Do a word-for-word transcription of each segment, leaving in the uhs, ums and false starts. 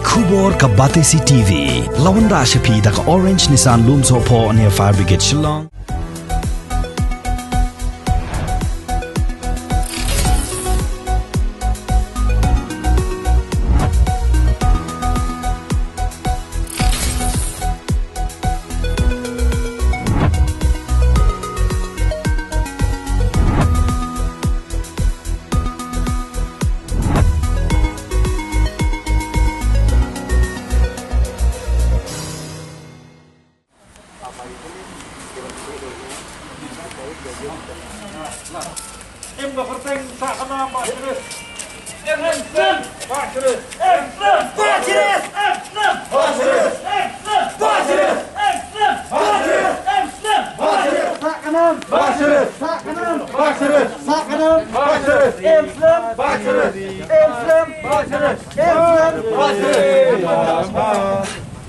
Khubor ka Batesi T V. La wanrah sha phi da ka Orange Nissan Lumsohphoh near Fire Brigade Shillong. Im ka kyrteng sah ka nam Bah Sharif. Im Slim. Bah Sharif. Im Slim. Bah Sharif. Im Slim. Bah Sharif. Im Slim. Bah Sharif. Im Slim. Bah Sharif. Im Slim. Bah Sharif. Sah ka nam. Bah Sharif. Sah ka nam. Bah Sharif. Sah ka nam. Bah Sharif. Im Slim. Bah Sharif. Im Slim. Bah Sharif. Im Slim. Bah Sharif.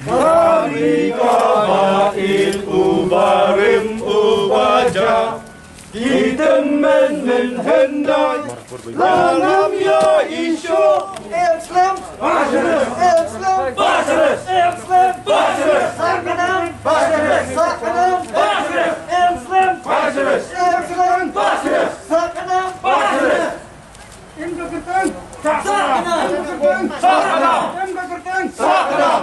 Kami ka ba ïeit, u ba rim, u ba jah. Ki tymmen mynhyndai la ngam ïohi shuh. Im Slim. Bah Sharif. Im Slim. Bah Sharif. Im Slim. Bah Sharif. Sah ka nam. Bah Sharif. Sah ka nam. Bah Sharif. Im Slim. Bah Sharif. Im Slim. Bah Sharif. Sah ka nam. Bah Sharif. Im ka kyrteng. Sah ka nam. Im ka kyrteng. Sah ka nam. Im ka kyrteng. Sah ka nam.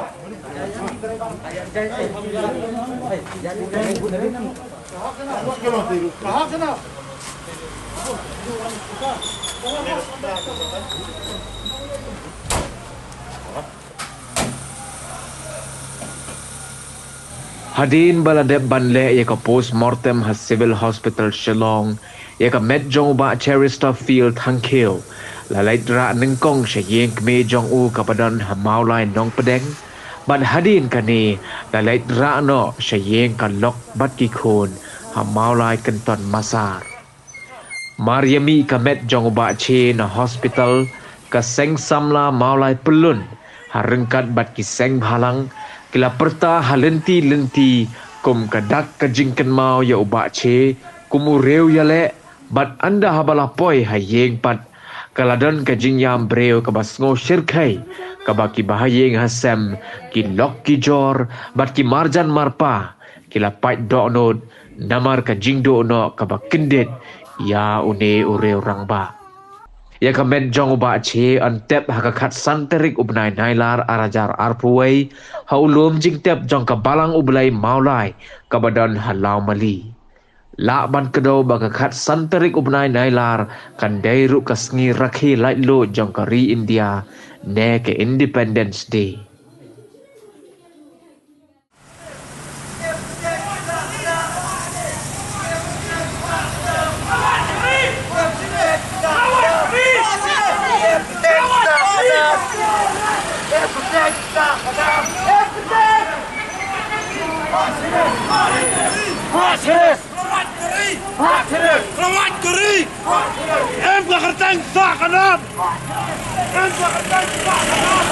Hadien ba la dep ban leh ïa ka post mortem ha Civil Hospital Shillong ïa ka met jong u Bah Cheristerfield Thangkhiew, la leit rah nyngkong sha ïing kmie jong u kaba don ha Mawlai Nongpdeng. Bad hadien kane la leit rah noh sha ïing ka lok bad ki khun ha Mawlai Kynton Massar. Mar ïa mih ka met jong u Bah Che na hospital, ka seng samla Mawlai Pyllun ha ryngkat bad ki seng bhalang ki la pyrta ha lynti lynti kum ka dak ka jingkynmaw ïa u Bah Che kum u riew ïaleh. Bad ynda haba la poi ha ïing pat, ka la don ka jingïam briew kaba sngew shyrkhei, kaba ki bahaïing hasem, ki lok ki jor bad ki marjan marpa ki la pait dohnud namar ka jingduh noh kaba kyndit ïa une u riew rangbah. Ïa ka met jong u Bah Che yn tep ha ka khatsan tarik u bnai Nailar ar hajar arphew wei ha u lum jingtep jong ka Balang U Blei Mawlai kaba don ha Lawmali. Lah ban kdew ba ka khatsan tarik u bnai Nailar kan dei ruh ka sngi rakhe laitluid jong ka ri India ne ka Independence Day. Em ka kyrteng sah ka nam. Em ka kyrteng sah ka nam.